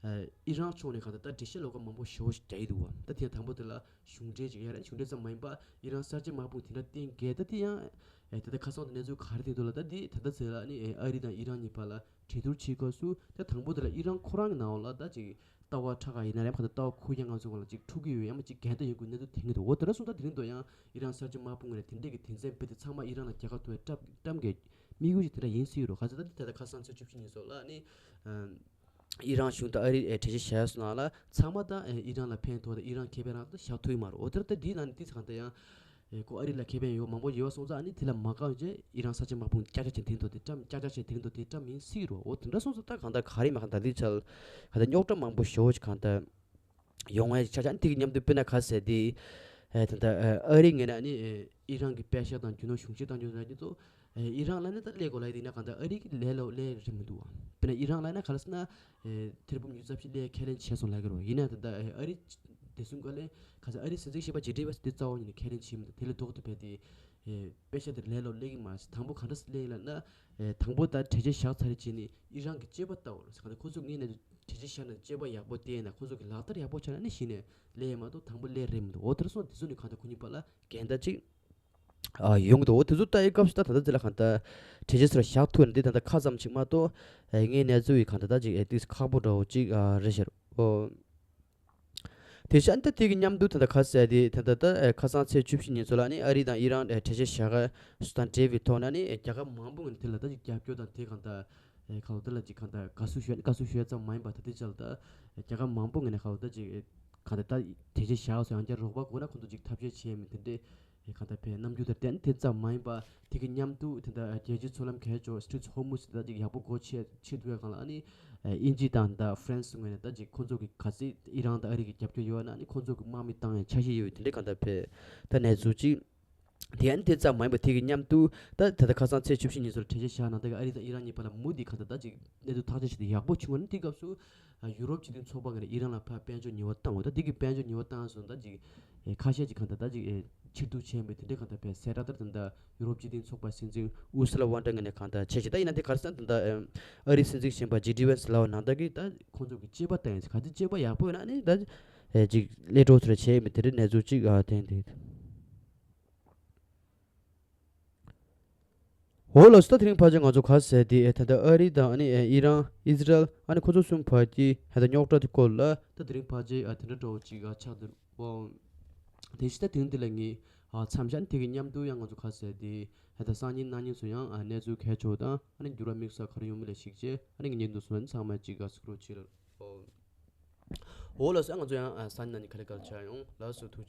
ཨེ་ཨི་རན་ཕྱོགས་ནས་གང་ལྟར་ད་འགྲེལ་བཤད་ལོག་ག་མང་པོ་ཞེ་པོ་ཞིག་རྒྱག་ཡི་འདུག་བ། ད་དེ་དང་པོ་དེ་ལ་གཞུང་འབྲེལ་ཅིག་ཡོད་རེད། གཞུང་འབྲེལ་ཙམ་མ་ཡིན་པ་ཨི་རན་གསར་བརྗེ་དམག་དཔུང་དེ་འདྲ་བསྟེན་གལ་ད་དེ་ཡང་ཨེ་ད་ལྟ་ཁ་སང་དུ་གནས་ཚུལ་ག་རེ་ཐོན་འདུག་ལ། ད་དེ་ད་ལྟ་ཟེར་ལ་ནི་ཨེ་ཨ་རི་དང་ཨི་རན་གཉིས་བར་ལ་གྲོས་བསྡུར་བྱེད་སྐབས་སུ་ད་དང་པོ་དེ་ལ་ཨི་རན་ཁོ་རང་གི་ནང་ལ་ད་ཅིག་ལྟ་བ་ཁྲ་ཁ་ཡིན་ན་རེམ་ཁ་ད་ལྟ་བ་ཁུ་ཡང་ང་ཚོ་ག་ལ་ཅིག་འཁྲུག་གི་ཡོད་ཡང་མ་ཅིག་འགལ་ཟླ་ཡོད་དགོས་གནས་ཚུལ་ཐོན་གི་འདུག་འོ་དེ་འདྲ་སོང་ད་དེ་རིང་དུ་ཡང་ཨི་རན་གསར་བརྗེ་དམག་དཔུང་ངོས་ནས་དེ་འདྲས་ཀྱི་དོན་ཚན་རྦད་དེ་ཚང་མ་ཨི་རན་ལ་རྒྱལ་ཁ་ཐོབ་པའི་བཀྲམ་བཀྲམ་གི་དམིགས་ཡུལ་ཞིག་དེ་འདྲ་ཡིན་སྲིད་རོ། ག་ཚོད་ད་དེ་ད་ལྟ་ཁ་སང་ཚེས་བཅུ་བཞི་ཉིན་སོགས་ལ་ནི་ཨ་ ཨི་རན་གཞུང་དང་ཨ་རིས་ཨེ་གྲོས་ཆོད་བཞག་སོང་ན་ལ་ཚང་མ་ད་ཨེ་ཨི་རན་ལ་ཕན་ཐོགས་ད་ཨི་རན་ཁེ་ཕན་རང་ད་བཞག་ཐུབ་ཀྱི་མ་རེད། འོ་དེར་ད་འདི་ནང་ནས་ཏིས་གང་ལྟར་ཡང་ཨེ་ཁོ་ཨ་རི་ལ་ཁེ་ཕན་ཡོད་མང་པོ་ཡོད་སོང་ཙང་ཨ་ནི་དེ་ལ་མ་དགའ་བྱས་ཨི་རན་ས་ཆ་དམག་དཔུང་ཀྱག་ཀྱག་བྱས་དེ་འདོད་དེ་བཀྲམ་ཀྱག་ཀྱག་བྱས་དེ་འདོད་དེ་བཀྲམ་ཡིན་སྲིད་རོ། འོ་དེ་འདྲ་སོང་ཙང་ད་གང་ལྟར་ག་རེ་མ་གང་ལྟར་འདི་ཆ་ལ་གང་ལྟར་རྙོག་དྲ་མང་པོ་ཞེ་པོ་ཅིག་གང་ལྟར་ཡོང་བའི་ཆ་ཆ་ཨ་ནི་དེ་གི་མཉམ་དུ་དཔེར་ན་ག་ཟེར་དེ་ཨེ་ད་ལྟ་ཨ་རི་ངོས་ནས་ཨ་ནི་ཨེ་ཨི་རན་གྱི་པེ་ཤག་དང་རྒྱུ་ནོར་གཞུང་བཞེས་བཏང་རྒྱུ་ལ་ནི་ཚོ་ཨེ་ཨི་རན་ལ་ནི་ད་ལས་གོ་ལ་ཡི་དེ་ན་གང་ལྟར་ཨ་རི་གི་ལས་ལོ་ལས་རེད་མི་འདུག་བ། དཔེར་ན་ཨི་རན་ལ་ན་ག་རེ་ཟེར་ན་ཨེ་ཐེར་འབུམ་ཉི་ཤུ་རྩ་བཞི་ལས་ཁས་ལེན་བྱས་སོང་ལབ་ཀྱི་རེད་བ། ཡིན་ན་ད་ལྟ་ཨེ་ཨ་རི་དེ་སུན་ག་ལས་ག་ཟེར་ཨ་རི་སྲིད་འཛིན་གཞོན་པ་ཇེ་ཌི་ཝན་སི་དེ་རྩ་བ་ཉིད་ནས་ཁས་ལེན་བྱས་མི་འདུག་དེ་ལས་ལྡོག་ཏུ་བས་དེ་ཨེ་པེ་ཤག་དེ་ལས་ལོ་ལས་ཀྱི་མ་རེད། དང་པོ་ག་འདྲ་ལས་ལབ་ན་ཨེ་དང་པོ་ད་གྲོས་ཆོད་བཞག་ཚར་རེད་བྱས་ནས་ཨི་རན་གྱི་སྤྱོད་པ་ལྟ་བུ་རེད་ཟེར། ག་ད་ཁོ་ཚོ་ངས་ནས་གྲོས་ཆོད་བཞག་ན་སྤྱོད་པ་ཡག་པོ་བསྟན་ན་ཁོ་ཚོ་གི་ལག་བསྟར་ཡག་པོ་བྱས་ན་ནི་གཞི་ནས་ལས་མ་གཏོགས་དང་པོ་ལས་རེད་མི་འདུག་འོ་དེར་སོང་དེ་ཚོ་ནི་གང་ལྟར་ཁོ་གཉིས་བར་ལ་འགལ་ཟླ་ཅིག་ཨ་ཡོང་གི་འདུག་འོ་དེ་ཚོ་ལྟ་ཡི་སྐབས་སུ་ད་ད་ལྟ་དེ་ལ་གང་ལྟར་གྲོས་ཆོད་ཟེར་བཞག་ཐུབ་ན་འདི་ད་ལྟ་ཁ་ཙམ་ཅིག་མ་གཏོགས་ཨེ་ངའི་གནས་ཚུལ་ཡི་གང་ལྟར་ད་ཅིག་ཨེ་ཏིས་ཁག་པོ་འདྲ་བོ་ཅིག་ཨ་རེད་ཤག་འོ། དེ་བཞིན་ད་དེ་གི་མཉམ་དུ་ད་ལྟ་ཁ་གསལ་དེ་ད་ལྟ་ད་ཨེ་ཁ་སང་ཚེས་བཅུ་བཞི་ཉིན་ཚོ་ལ་ནི་ཨ་རི་དང་ཨི་རན་ཨེ་གྲོས་ཆོད་བཞག་ག་སུ་དང་འབྲེལ་བའི་ཐོག་ན་ནི་ཨེ་རྒྱལ་ཁབ་མང་པོ་ངོས་ནས་དེ་ལ་ད་ཅིག་རྒྱབ་སྐྱོར་དང་དེ་གང་ལྟར་ཨེ་ཁ་ལོ་དེ་ལ་ཅིག་གང་ལྟར་དགའ་བསུ་ཞུ་ཡ་ནི་དགའ་བསུ་ཞུ་ཡ་ཙམ་མ་ཡིན་པ་ད་དེ་ཅག་ལ་ད་ཨེ་རྒྱལ་ཁབ་མང་པོ་ངོས་ནས་ཁ་ལོ་ད་ཅིག་ཨེ་གང་ལྟར་ད་གྲོས་ཆོད་བཞག་སོང་ཡང་བསྐྱར་རོགས་པ་དགོས་ན་ཁོང་ཚོ་ཅིག་ཐབས་ཤེས་བྱེད་མི་དེ་འདྲས། ཨེ་གང་ལྟར་ཕའི་རྣམ་འགྱུར་དང་ལྡན་དེ་ཙམ་མ་ཡིན་པ་དེ་གི་མཉམ་དུ་དེ་འདྲ་རྒྱལ་སྤྱིའི་མཚོ་ལམ་གས་ཅོ་སི་ཊེཊ་ཧོར་མུ་ཛི་དེ་དག་ཅིག་ཡག་པོ་སྒོ་ཕྱེ་ཕྱེ་ཐུབ་ཡ་གང་ལ་ཨ་ནི་ཨེ་དབྱིན་ཇི་དང་ད་ཧྥ་རན་སི་ངོས་ནས་ད་ཅིག་ཁོང་ཚོ་གི་ག་ཚད་ཨི་རན་དང་ཨ་རི་གི་རྒྱབ་སྐྱོར་ཡོད་ན་ཨ་ནི་ཁོང་ཚོ་གི་དམག་མི་བཏང་ཡ་འཆར་གཞི་ཡོད་དེ་འདྲའི་གང་ལྟར་ཕའི་ད་གནས་ཚུལ་ཅིག་དེ་ཨ་ནི་དེ་ཙམ་མ་ཡིན་པ་དེ་གི་མཉམ་དུ་ད་ད་ལྟ་ཁ་སང་ཚེས་བཅུ་བཞི་ཉིན་ཚོར་གྲོས་ཆོད་བཞག་ན་ད་གི་ཨ་རི་དང་ཨི་རན་གཉིས་བར་ལ་མུ་མཐུད་གང་ལྟར་ད་ཅིག་གནས་ཚུལ་ཐག་གཅོད་བྱེད་དུ་ཡག་པོ་བྱུང་བ་ནི་དེ་སྐབས་སུ་ཨ་ཡུ་རོབ་སྤྱི་མཐུན་ཚོགས་པ་ངོས་ནས་ཨི་རན་ལ་ཕར་དཔལ་འབྱོར་ཉེས་པ་བཏང་བ་ད་དེ་གི་དཔལ་འབྱོར་ཉེས་པ་བཏང་སོང་ད་ཅིག་ཨེ་ཁ་ཤས་ཀྱིས་གང་ལྟར་ད་ཅིག་ཨེ་ཕྱིར་བསྡུ་བྱས་མེད་དེ་འདྲའི་གང་ལྟར་བས་གསལ་བསྒྲགས་ལྟར་ད་ལྟ་ཡུ་རོབ་སྤྱི་མཐུན་ཚོགས་པ་སྲིད་འཛིན་ཨུར་སུ་ལ་ཝན་ཏར་ངོས་ནས་གང་ལྟར་བྱས་ཤིང་ད་ཡིན་ན་དེ་ག་རེ་ཟེར་ན་ད་ལྟ་ཨེམ་ཨ་རིའི་སྲིད་འཛིན་གཞོན་པ་ཇེ་ཌི་ཝན་སི་ལབ་པ་ནང་ལྟར་གྱི་ད་ཁོང་ཚོ་གི་སྤྱོད་པ་ལྟར་ཡིན་ཟེར་ག་དེ་སྤྱོད་པ་ཡག་པོ་ཡོད་ན་ནི་ད་ཨེ་ཅིག་སླེབས་འགྲོ་ཚུལ་བྱས་མེད་དེ་འདྲའི་གནས་ཚུལ་ཅིག་ཨ་བསྟན་འདུག་འོ་ལགས་སོ། ད་དེ་རིང་ཕལ་ཆེར་ང་ཚོ་ག་ཟེར་དེ་ཨེ་ད་ལྟ་ཨ་རི་དང་ཨ་ནི་ཨེ་ཨི་རན་ཨི་ཟི་རལ་ཨ་ནི་ཁོ་ཚོ་གསུམ་བར་གྱི་ཨེ་ད་རྙོག་དྲ་དེ་སྐོར་ལ་ད་དེ་རིང་ཕལ་ཆེར་ཨ་དེ་འདྲ་འདྲ་བོ་ཅིག་ཨ་ཆགས་འདུག་འོ། དེ་བཞིན་ད་དེ་རིང་འདི་ལ་ངས་ཨ་མཚམས་བཞག་ནས་དེ་གི་མཉམ་དུ་ཡང་ང་ཚོ་ག་ཟེར་དེ་ཨེ་ད་སང་ཉིན་གནངས་ཉིན་ཚོ་ཡང་ཨ་གནས་ཚུལ་གལ་ཆེ་བ་དང་ཨ་ནི་འགྱུར་བ་དམིགས་བསལ་ག་རེ་ཡོང་མིན་ལ་གཞིགས་བྱས་ཨ་ནི་ངས་བརྙན་ཐུང་བཟོས་ནས་ཚང་མ་ཅིག་ཨ་གཟིགས་རོགས་བྱེད་ལ། འོ་ལགས་སོ། ཨ་ང་ཚོ་ཡང་ཨ་སང་ཉིན་གནངས་ཉིན་ག་ལེ་ག་ལེ་བྱ་ཡོང་ལགས་སོ། ཐུགས་རྗེ་ཆེ།